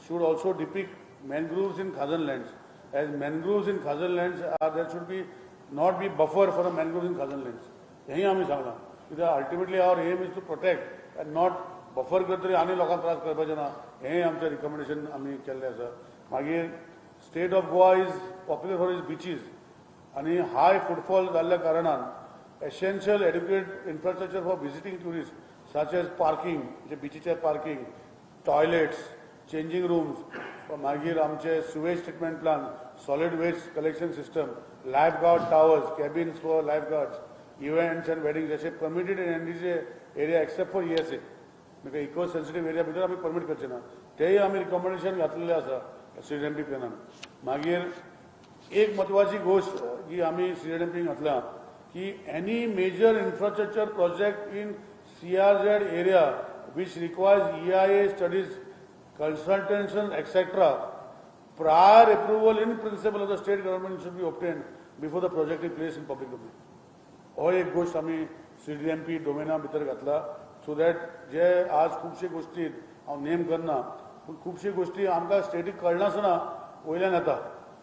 should also depict mangroves in Khazan lands, as mangroves in Khazan lands are there should be not be buffer for a mangroves in Khazan lands. हेंय आमी सांगलां कित्याक ultimately our aim is to protect and not buffer करतरी आनी लोकांक त्रास करपाचें ना, हेंय आमचें रिकमेंडेशन आमी केल्लें आसा. मागीर state of Goa is popular for its beaches आनी हाय फुटफॉल जाल्ल्या कारणान essential adequate infrastructure for visiting tourist such as parking, म्हणजे बिचीचेर पार्किंग, टॉयलेट्स, चेंजींग रूम्स, मागीर आमचे sewage treatment plant, solid waste collection system, life guard towers, cabins for life guards, events and weddings अशे permitted in NDZ area except for ESA, म्हणजे eco sensitive area भितर आमी permit करचे ना, तेय आमी रिकमेंडेशन घातलेलें आसा सीडीएमपी प्लॅनान. मागीर एक म्हत्वाची गोश्ट जी आमी सीडीएमपी घातल्या की any major infrastructure project in CRZ area which requires EIA studies, consultation etcetera, prior approval in principle of the state government should be obtained before the project is placed in public domain. हो एक गोश्ट आमी सीडीएमपी डोमेना भितर घातला, so that जे आज खुबशे गोश्टी हांव नेम करना पूण खुबशे गोश्टी आमकां स्टेटीक कळनासतना वयल्यान येता.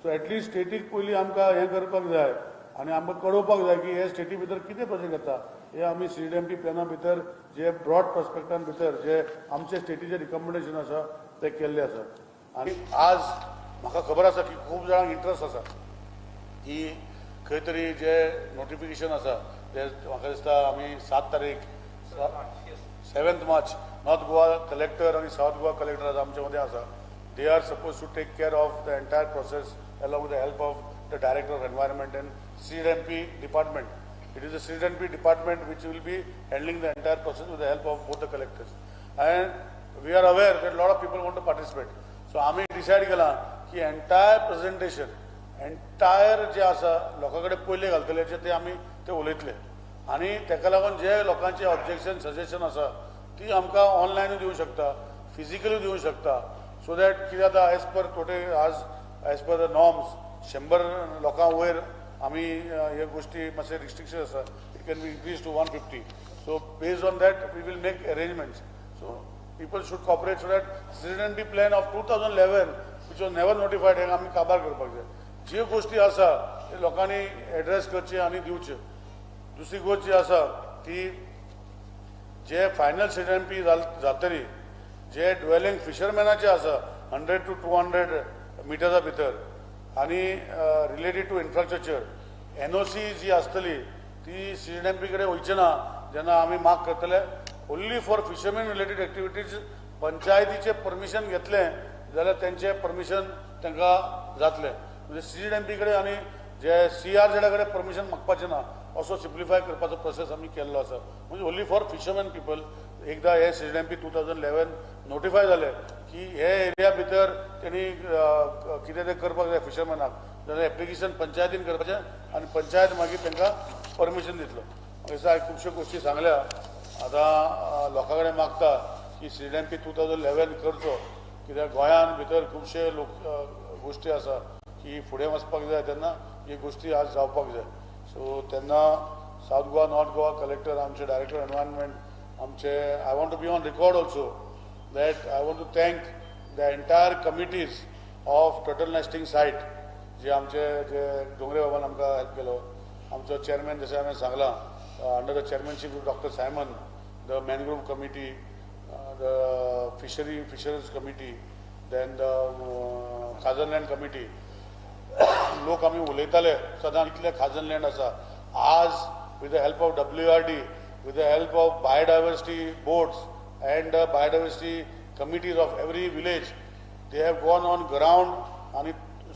सो एटलिस्ट स्टेटीक पयलीं आमकां हें करपाक जाय आनी आमकां कळोवपाक जाय की हे स्टेटी भितर कितें प्रोजेक्ट येता. हे आमी सीडीएमपी प्लॅना भितर जे ब्रॉड पर्सपेक्टान भितर जे आमचे स्टेटीचे रिकमेंडेशन आसा ते केल्ले आसा. आनी आज म्हाका खबर आसा की खूब जाणांक इंट्रस्ट आसा की खंय तरी जे नोटिफिकेशन आसा ते म्हाका दिसता आमी 7 तारीख 7 मार्च नॉर्थ गोवा कलेक्टर आनी सावथ गोवा कलेक्टर आज आमचे मदें आसा. They are suppose to take care of the entire process along with the help of the director of environment and CDMP department. It is the CDMP department which will be handling the entire process with the help of both the collectors. And we are aware that lot of people want to participate. So आमी decide केलां की entire presentation entire जे आसा लोकां कडेन पयलें घालतले जे ते आमी ते उलयतले आनी ताका लागून जे लोकांचे ऑब्जेक्शन सजेशन आसा ती आमकां ऑनलायनूय दिवं शकता, फिजिकली दिवं शकता. सो that कितें जाता एज पर टोटे आज एज पर the norms 100 लोकां वयर आमी ह्यो गोश्टी मातशें रिस्ट्रिक्शन आसा, it can be increase to 150. So based on that we will make arrangements. So people should cooperate so that CDMP plan of 2011 which was never notified हें आमी काबार करपाक जाय. ज्यो गोश्टी आसा ते लोकांनी एड्रेस करचे आनी दिवच्यो. दुसरी गोश्ट जी आसा ती जे फायनल सीडीएमपी जातली जे ड्वेलिंग फिशरमॅनाचे आसा 100 to 200 मिटर्सा भितर आनी रिलेटेड टू इन्फ्रास्ट्रक्चर एनओसी जी आसतली ती सीडीएमपी कडेन वयची ना जेन्ना आमी मार्क करतले. Only for fisherman related activities पंचायतीचें permission घेतलें जाल्यार तेंचें परमिशन तांकां जातलें. म्हणजे सीडीएमपी कडेन आनी जे सीआरझेडा कडेन परमिशन मागपाचें ना असो सिम्प्लिफाय करपाचो प्रोसेस आमी केल्लो आसा. म्हणजे ओन्ली फॉर फिशरमॅन पिपल. एकदां हे सीडीएमपी 2011 नोटिफाय जाले की हे एरिया भितर तेणी कितें तें करपाक जाय फिशरमॅनाक जाल्यार एप्लिकेशन पंचायतीन करपाचें आनी पंचायत मागीर तांकां परमिशन दितलो. म्हाका हांवें खुबश्यो गोश्टी सांगल्या. आतां लोकां कडेन मागता की सीडीएमपी 2011 करचो कित्याक गोंयांत भितर खुबशे लोक गोश्टी आसा की फुडें वचपाक जाय तेन्ना ही गोश्टी आज जावपाक जाय. सो तेन्ना south Goa north Goa collector आमचे डायरेक्टर एनवायरमेंट आमचे I want to be on record also that I want to thank the entire committees of turtle nesting site जे आमचे जे डोंगरे बाबान आमकां हेल्प केलो. आमचो चेअरमॅन जशें हांवें सांगलां under the chairmanship of doctor Simon, the mangrove committee, the fisheries committee, then the Khazan land committee. लोक आमी उलयताले सदां इतले खाजन लँड आसा. आज with the help of WRD, with the help of biodiversity boards and biodiversity committees of every village, they have gone on ground आनी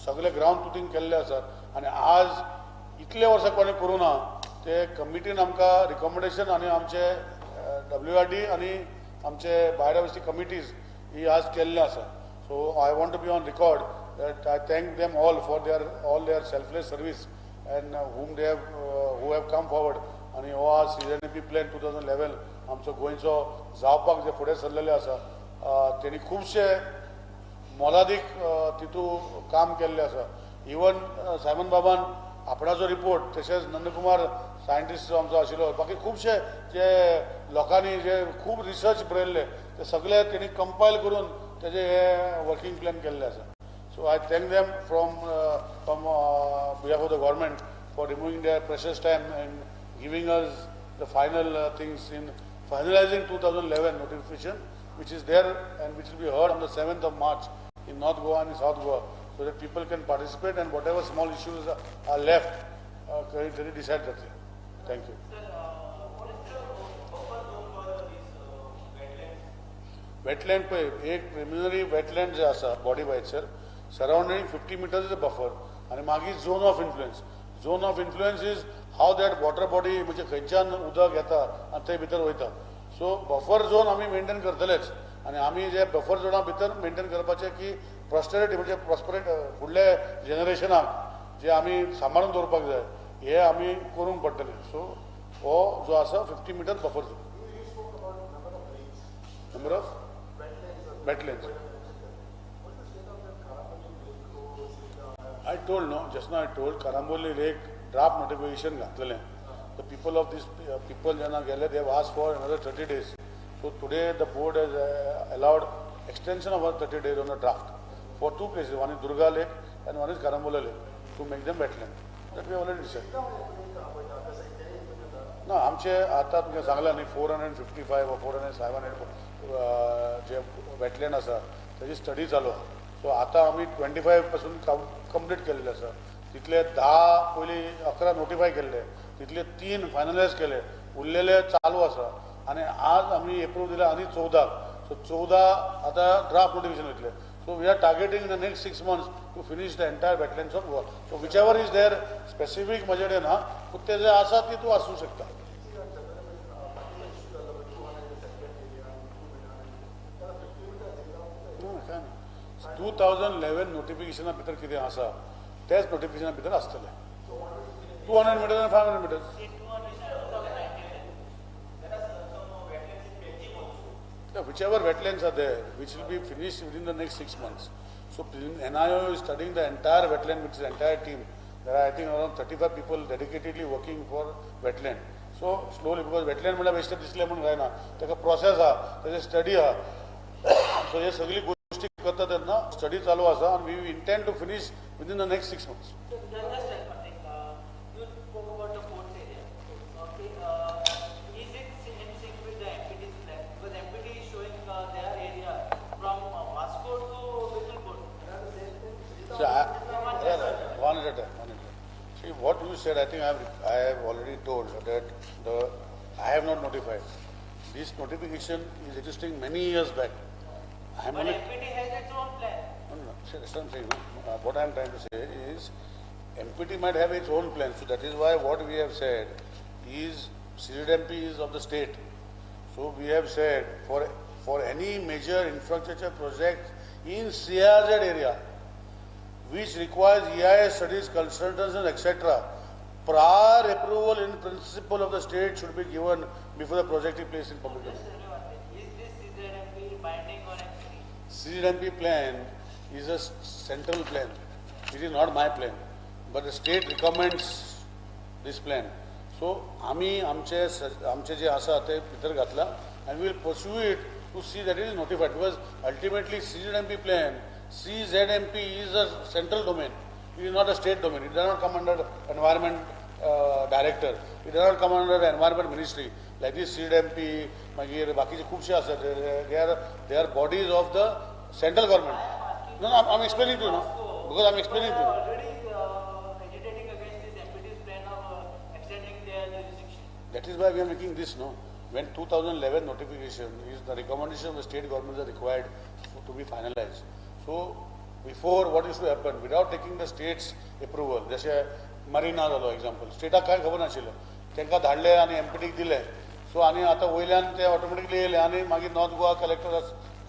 सगळे ग्रावंड ट्रुथींग केल्ले आसा. आनी आज इतले वर्सां कोणें करूं ना ते कमिटीन आमकां रिकमेंडेशन आनी आमचे WRD आनी आमचे बायोडायवर्सिटी कमिटीज ही आज केल्ले आसा. So I want to be on record that I thank them all for their all their selfless service and whom they have who have come forward. आनी हो आज सीडीएमपी प्लॅन 2011 आमचो गोंयचो जावपाक जे फुडें सरलेले आसा तेणी खुबशे मोलादीक तितू काम केल्लें आसा. इवन सायमन बाबान आपणाचो रिपोर्ट तशेंच नंदकुमार सायंटिस्ट जो आमचो आशिल्लो, बाकी खुबशे जे लोकांनी जे खूब रिसर्च बरयल्ले ते सगळे तेणी कंपायल करून तेजे हे वर्किंग प्लॅन केल्ले आसा. So I thank them from behalf of the government for removing their precious time and giving us the final things in finalizing 2011 notification, which is there and which will be heard on the 7th of March in North Goa and in South Goa, so that people can participate and whatever small issues are left, decide that. Thank you. Sir, what is the buffer zone for these wetlands? Wetland पळय, एक preliminary wetland जे आसा body by itself, surrounding 50 meters is a buffer, आनी मागीर zone of influence. Zone of influence is how that water body म्हणजे खंयच्यान उदक येता आनी थंय भितर वयता. सो बफर झोन आमी मेंटेन करतलेच आनी आमी जे बफर झोना भितर मेंटेन करपाचें की प्रॉस्पेरिटी म्हणजे प्रॉस्पेरिटी फुडल्या जनरेशनाक जे आमी सांबाळून दवरपाक जाय हे आमी करूंक पडटलें. सो हो जो आसा 50 meter buffer zone. Number of wetlands. I told no, just now I told Karamboli Lake draft notification घातलेलें. The people of this people जेन्ना गेले, they have asked for another 30 days. So today the board has allowed extension of 30 days on the draft for two places, one is Durga Lake and one is Karambola Lake, to make them wetland. That we have already decided. ना, आमचे आतां तुमकां सांगलां न्ही 455 or 400 J wetland आसा तेजी study चालू आसा. सो आतां आमी 25 पासून कंप्लीट केल्ले आसा. तितले 10 पयलीं 11 नोटिफाय केल्ले, तितले 3 फायनलायज केले, उरलेले चालू आसा. आनी आज आमी एप्रूव दिले आनी 14. सो 14 आतां ड्राफ्ट नोटिफिकेशन वयतले. So we are targeting in the next 6 months to finish the entire wetlands of Goa. So whichever is there specific म्हजे कडेन ना, पूण ते जे आसा ती तूं आसूं शकता. काय ना, 2011 नोटिफिकेशना भितर कितें आसा तेच नोटिफिकेशना भितर आसतलें. 200 meters आनी 500 meters. Whichever wetlands are there, which will be finished within the next 6 months. So NIO is studying the entire wetland with its entire team. There are I think around 35 people dedicatedly working for wetland. So slowly, because wetland म्हणल्यार बेश्टें दिसलें म्हणून जायना, ताका process आहा, ताजे study आहा. So हे सगळी गोश्टी करता तेन्ना स्टडी चालू आसा आनी we intend to finish within the next 6 months. You spoke about the ports area. Okay, is it in sync with the MPT's plan? Because MPT is showing their area from Vasco to Betul. So one at a time. One at a time. See, what you said, I think I have already told that I have not notified. This notification is existing many years back. I am But only MPT has its own plan. No, no, no. See, that's what I'm saying. No? What I am trying to say is, MPT might have its own plan. So that is why what we have said is CZMP is of the state. So we have said for any major infrastructure project in CRZ area, which requires EIS studies, consultants, etc., prior approval in principle of the state should be given before the project is placed in public domain. Just tell me one thing. Is this CZMP binding on MPT? CZMP plan is a central plan. It is not my plan, but the state recommends this plan. So आमी आमचे आमचे जे आसा ते भितर घातला and we will pursue it to see that it is notified, because ultimately CZMP plan, CZMP is a central domain. It is not a state domain. It does not come under environment director. It does not come under environment ministry. Like this CZMP, मागीर बाकीचे खुबशे आसा, they are bodies of the central government. No, no, I'm explaining to you, no? Because I'm explaining to you. Already agitating against this MPT's plan of extending their jurisdiction. That is why we are making this, no? When 2011 notification is the recommendation of the state governments are required to be finalized. So before what used to happen, without taking the state's approval, जशें marina जालो example, स्टेटाक कांय खबर नाशिल्लें, तांकां धाडले आनी एमपीटीक दिले. So आनी आतां वयल्यान ते ऑटोमॅटिकली येयले आनी मागीर नॉर्थ गोवा कलेक्टर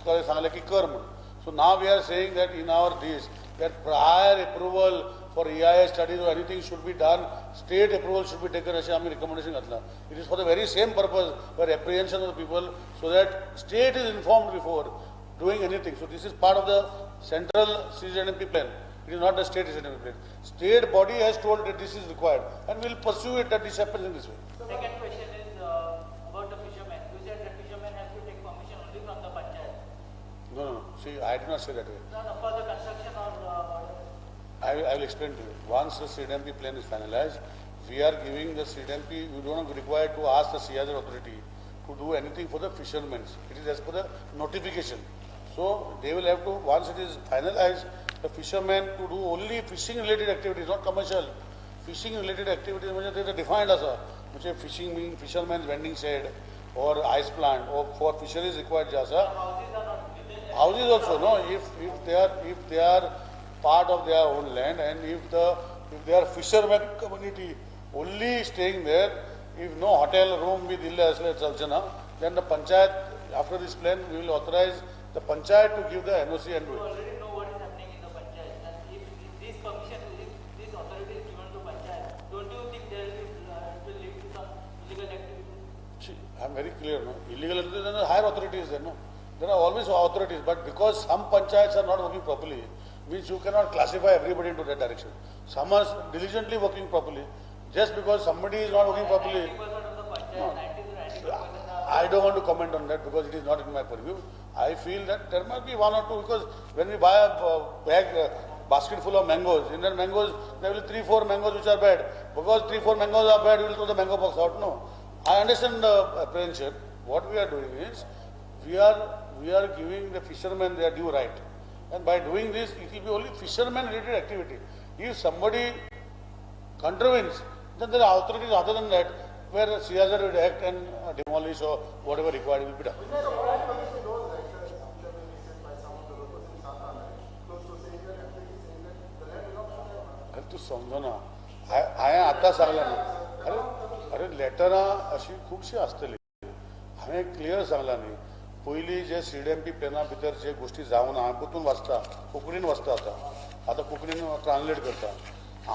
सांगलें की कर म्हूण. So now we are saying that in our this, that prior approval for EIS studies or anything should be done, state approval should be taken, अशें आमी recommendation घातलां. It is for the very same purpose, for apprehension of the people, so that state is informed before doing anything. So this is part of the central CZMP plan. It is not the state CZMP plan. State body has told that this is required, and we will pursue it that this happens in this way. Second question is about the fishermen. You said the fishermen have to take permission only from the panchayat. No, no, no. See, I did not say that way. No, for the construction or I will explain to you. Once the CDMP plan is finalized, we are giving the CDMP, you don't require to ask the CRZ authority to do anything for the fishermen. It is as per the notification. So they will have to, once it is finalized, the fishermen to do only fishing related activities, not commercial. Fishing related activities म्हणजे ते defined आसा, म्हणजे fishing mean fishermen vending shed or ice plant or for fisheries required जे आसा. Houses also, no, if they are part of their own land, and if they are fishermen community only staying there, if no hotel room बी दिल्ले असले चलचे ना, then the panchayat, after this plan, we will authorize the panchayat to give the NOC and do it. You already know what is happening in the panchayat, and if this permission, if this authority is given to panchayat, don't you think there will it will lead to some illegal activity? See, I am very clear, no? Illegal activity, there are higher authorities there, no? There are always authorities, but because some panchayats are not working properly, means you cannot classify everybody into that direction. Some are diligently working properly. Just because somebody is not working properly, 90% of the panchayat, no. 90 to 95% are. I don't want to comment on that because it is not in my purview. I feel that there might be one or two, because when we buy a bag, basket full of mangoes, in that mangoes there will be 3-4 mangoes which are bad. Because 3-4 mangoes are bad, we will throw the mango box out. No. I understand the apprehension. What we are doing is, we are giving the fishermen their due right. And by doing this, it will be only fishermen related activity. If somebody contravenes, then there are authorities other than that where CRZ will act and demolish or whatever required will be done. अरे तूं समजना, हांवें आतां सांगलें न्ही. अरे अरे लेटरां अशीं खुबशीं आसतलीं, हांवें क्लियर सांगलां न्ही. पयलीं जे CDMP प्लॅना भितर जे गोश्टी जावना, हांवें परतून वाचता, कोंकणीन वाचता, आतां आतां कोंकणीन ट्रान्सलेट करता.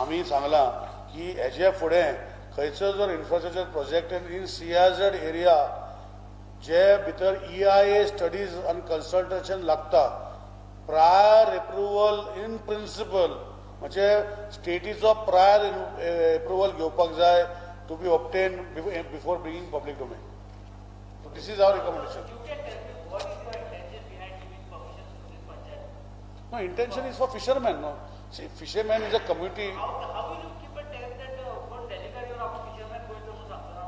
आमी सांगलां की हेजे फुडें खंयचो जर infrastructure project in CRZ area जे भितर EIA studies आनी कन्सल्टेशन लागता, प्रायर एप्रुवल इन प्रिंसिपल, म्हणजे स्टेटीचो प्रायर एप्रुवल घेवपाक जाय to be obtain before bringing public domain. So this is our recommendation. You can tell me what is your intention behind giving permission to this panchayat? No, intention is for fishermen, no. See, fishermen is a community. How will you keep a tab that कोण delegate येवन आपूण fisherman पळयता म्हणून सांगता?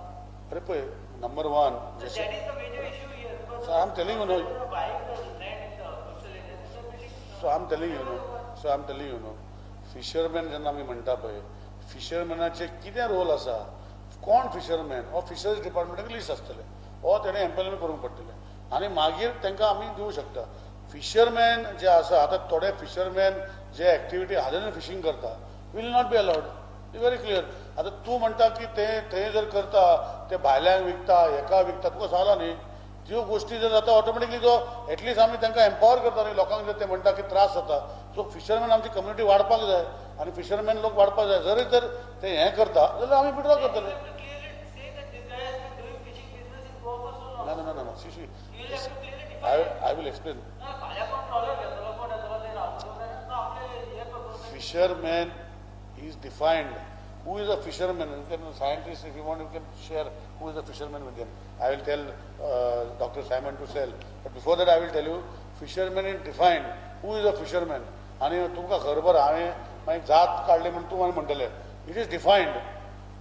अरे पळय, number one, So that is the major issue here. So I am telling you, no. Buying the land in the coastal area. So I am telling you, no. So I am telling you, no. Fishermen जेन्ना आमी म्हणटा पळय, फिशरमॅनाचे कितें role आसा, कोण fisherman, हो fisheries डिपार्टमेंटाक list आसतलें, हो तेणें एम्प्लॉयमेंट करूंक पडटलें आनी मागीर तांकां आमी दिवं शकता. फिशरमॅन जे आसा, आतां थोडे फिशरमॅन जे एक्टिविटी हाजन फिशींग करता will not be allowed. Is very clear. आतां तूं म्हणटा की ते थंय जर करता, ते भायल्यांक विकता, हेका विकता, तुका सांगलां न्ही, त्यो गोश्टी जर जाता ऑटोमॅटिकली जो एटलिस्ट आमी तांकां एम्पावर करता न्ही. लोकांक जर ते म्हणटा की त्रास जाता, सो फिशरमॅन आमची कम्युनिटी वाडपाक जाय आनी फिशरमॅन लोक वाडपाक जाय. जरी तर ते हें करता जाल्यार आमी विड्रॉ करतले. ना ना ना ना, see see, I will explain. Fisherman is defined. Who is a fisherman? You can, scientists, if you want, you can share who is a fisherman with them. I will tell Dr. Simon to sell. But before that, I will tell you, fisherman is defined. Who is a fisherman? आनी तुमकां खबर हांवें मागीर जात काडली म्हूण तूं मागीर म्हणटलें. It is defined.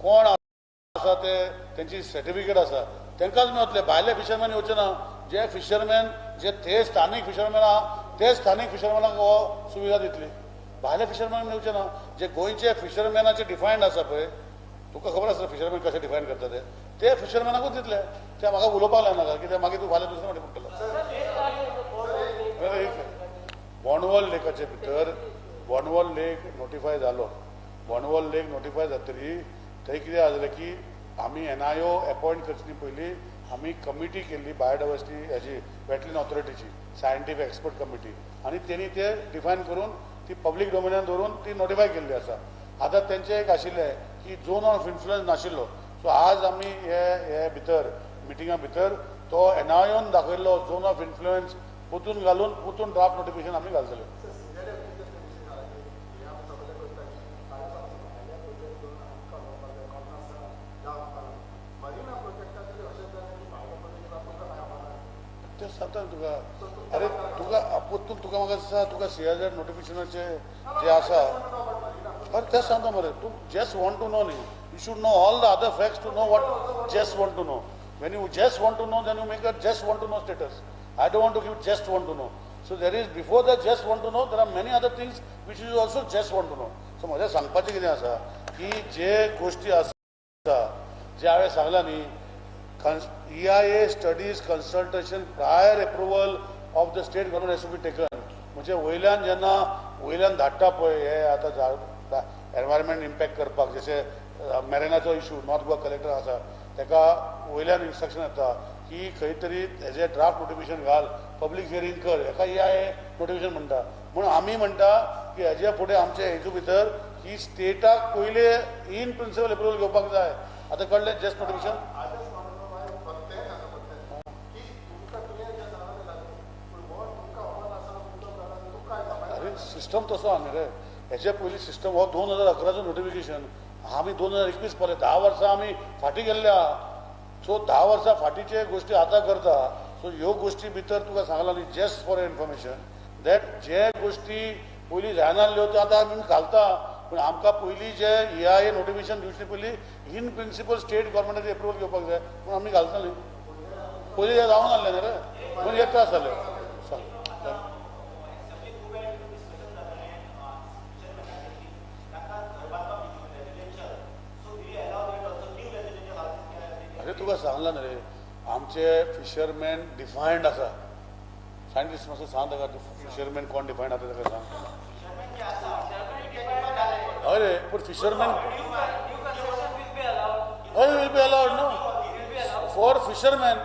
कोण आसा ते, तेंची सर्टिफिकेट आसा, तांकांच मेळटले. भायले फिशरमॅन येवचे ना. जे फिशरमॅन, जे ते स्थानीक फिशरमॅन आहा, ते स्थानीक फिशरमॅनाक हो सुविधा दितली. भायले फिशरमॅन येवचे ना. जे गोंयचे फिशरमॅनाचे डिफायन्ड आसा पळय, तुका खबर आसा फिशरमॅन कशें डिफायन करता ते, ते फिशरमॅनाकूच दितले. ते म्हाका उलोवपाक लागनाका, कित्याक मागीर तूं फाल्यां दुसरें फावटी पडटलो. बोंडवल लेकाचे भितर, बोंडवल लेक नोटिफाय जालो. बोंडवल लेक नोटिफाय जातरी थंय कितें जालें की आमी NIO appoint करचे पयलीं आमी कमिटी केल्ली बायोडायवर्सिटी हेजी वेटलँड ऑथॉरिटीची, सायंटिफीक एक्सपर्ट कमिटी, आनी तेणी ते डिफायन करून ती पब्लीक डोमेनान दवरून ती नोटिफाय केल्ली आसा. आतां तेंचें एक आशिल्लें की झोन ऑफ इन्फ्लुयन्स नाशिल्लो. सो आज आमी हे भितर मिटिंगा भितर तो NIOन दाखयल्लो झोन ऑफ इन्फ्लुयन्स परतून घालून परतून ड्राफ्ट नोटिफिकेशन आमी घालतले. तें सांगता तुका. अरे तुका परतून तुका म्हाका दिसता तुका सीआरझेड नोटिफिकेशनाचे जे आसा, अरे तें सांगता मरे. तूं जस्ट वॉन्ट टू नो न्ही, you should know all the other facts to know what just want to know. When you just want to know, then you make a just want to know status. I don't want to give just want to know. So there is, before the just want to know, there are many other things which you also just want to know. So म्हजें सांगपाचें कितें आसा की जे गोश्टी आसा जे हांवें सांगला न्ही, EIA studies consultation prior approval of the state government has to be taken. म्हणजे वयल्यान जेन्ना वयल्यान धाडटा पळय हे आतां एनवायरमेंट इम्पॅक्ट करपाक, जशें मेरेनाचो इशू नॉर्थ गोवा कलेक्टर आसा ताका वयल्यान इन्स्ट्रक्शन येता की खंय तरी हेजें ड्राफ्ट नोटिफिकेशन घाल, पब्लीक हियरींग कर, हेका EIA notification म्हणटा. म्हणून आमी म्हणटा की हेजे फुडें आमचे हेजू भितर की स्टेटाक पयले इन प्रिंसिपल एप्रुवल घेवपाक जाय. आतां कळ्ळें जस्ट नोटिफिकेशन? अरे सिस्टम तसो आहा न्ही रे. हेजे पयलीं सिस्टम हो 2011चो नोटिफिकेशन, आमी 2021 पळय 10 वर्सां आमी फाटीं गेल्ले आहा. सो 10 वर्सां फाटीचे गोश्टी आतां करता. सो ह्यो गोश्टी भितर तुका सांगला न्ही, जस्ट फॉर इन्फॉर्मेशन that जे गोश्टी पयलीं जायनासल्यो त्यो आतां आमी घालता. पूण आमकां पयलीं जे EIA notification दिवचे पयलीं इन प्रिंसिपल स्टेट गव्हर्मेंटाचे एप्रुवल घेवपाक जाय, पूण आमी घालता न्ही. पयलीं हें जावंक नासलें न्ही रे, म्हणून हे त्रास जाले. सांग. अरे तुका सांगला न्ही रे, आमचे फिशरमॅन डिफायंड आसा. सायंटिस्ट मातसो सांग ताका, फिशरमॅन कोण डिफायंड आसा ताका सांग. अरे पूण फिशरमॅन हय will be allowed no for fisherman,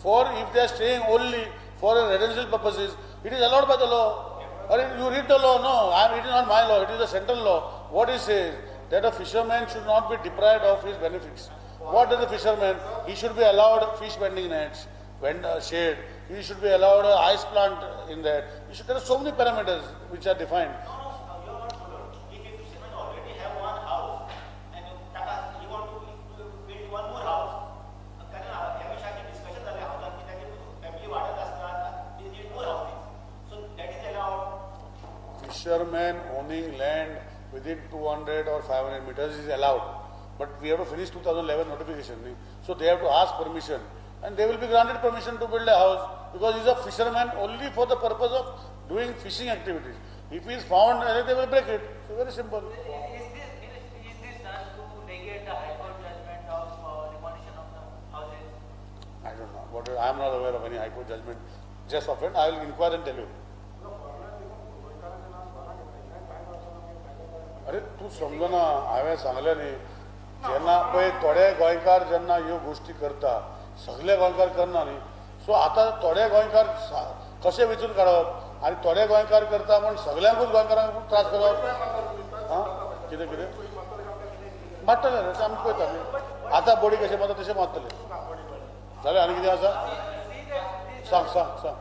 for if they are staying only for residential purposes, it is allowed by the law. अरे you read the law. No, it is not my law, it is the central law. What is says that a fisherman should not be deprived of his benefits. What is the fisherman? He should be allowed fish vending nets, shade. He should be allowed ice plant in that. There are so many parameters which are defined. No, you are not followed. If a fisherman already have one house and he want to build one more house, कारण ह्या विशयाचेर discussion जालें हावजान की ताची family वाडत आसता, they need more houses. So that is allowed. Fisherman owning land within 200 or 500 meters is allowed. But we have to finish 2011 notification. So they have to ask permission and they will be granted permission to build a house because he is a fisherman only for the purpose of doing fishing activities. If he is found, they will break it. So very simple. Is this done to negate the High Court judgment of demolition of the houses? I don't know. I am not aware of any High Court judgment. Just offhand, I will inquire and tell you. अरे तूं समजना, हांवें सांगलें न्ही, जेन्ना पळय थोडे गोंयकार जेन्ना ह्यो गोश्टी करता, सगळे गोंयकार करना न्ही. सो आतां थोडे गोंयकार कशें वेंचून काडप आनी थोडे गोंयकार करता म्हूण सगल्यांकूच गोंयकारांक त्रास करप. आं कितें कितें मारतले न्ही, आमी पळयता न्ही. आतां बडी कशें मारता तशें मारतले. जालें, आनी कितें आसा सांग सांग सांग.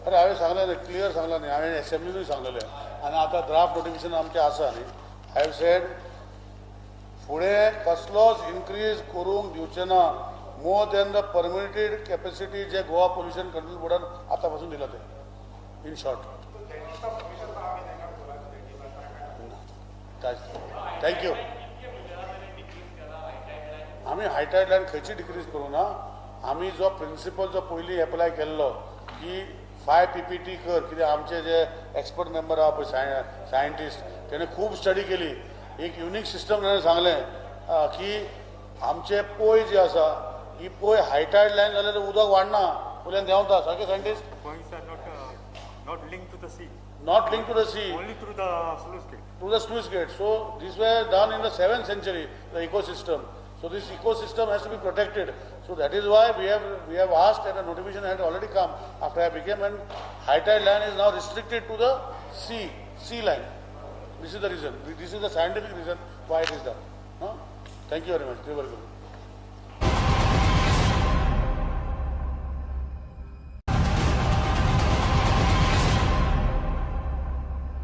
अरे हांवें सांगलें न्ही, क्लियर सांगलें न्ही, हांवें एसेंब्लीनूय सांगलेलें आनी आतां ड्राफ्ट नोटिफिकेशन आमचें आसा न्ही. I have said फुडें कसलोच इन्क्रीज करूंक दिवचें ना more than the permitted capacity जे गोवा पोल्युशन कंट्रोल बोर्डान आतां पासून दिलां तें. In short. Thank you. आमी हायटायड लायन खंयची डिक्रीज करूं ना. आमी जो प्रिंसिपल जो पयलीं एप्लाय केल्लो की 5 PPT कर, कित्याक आमचे जे एक्सपर्ट मेंबर आहा पळय सायंटिस्ट, तेणें खूब स्टडी केली. एक युनीक सिस्टम ताणें सांगलें की आमचे पोय जी आसा ही पोय हायटायड लायन जाल्यार उदक वाडना, वयल्यान देंवता. सारकें scientist? Not linked to the sea. Not linked to the sea. Only through the sluice gate. Through the sluice gate. So these were done in the 7th century, the ecosystem. So this ecosystem has to be protected. So that is why we have asked, and a notification had already come after I became, and high tide line is now restricted to the sea line. This is the reason. This is the scientific reason why it is done. Huh? Thank you very much.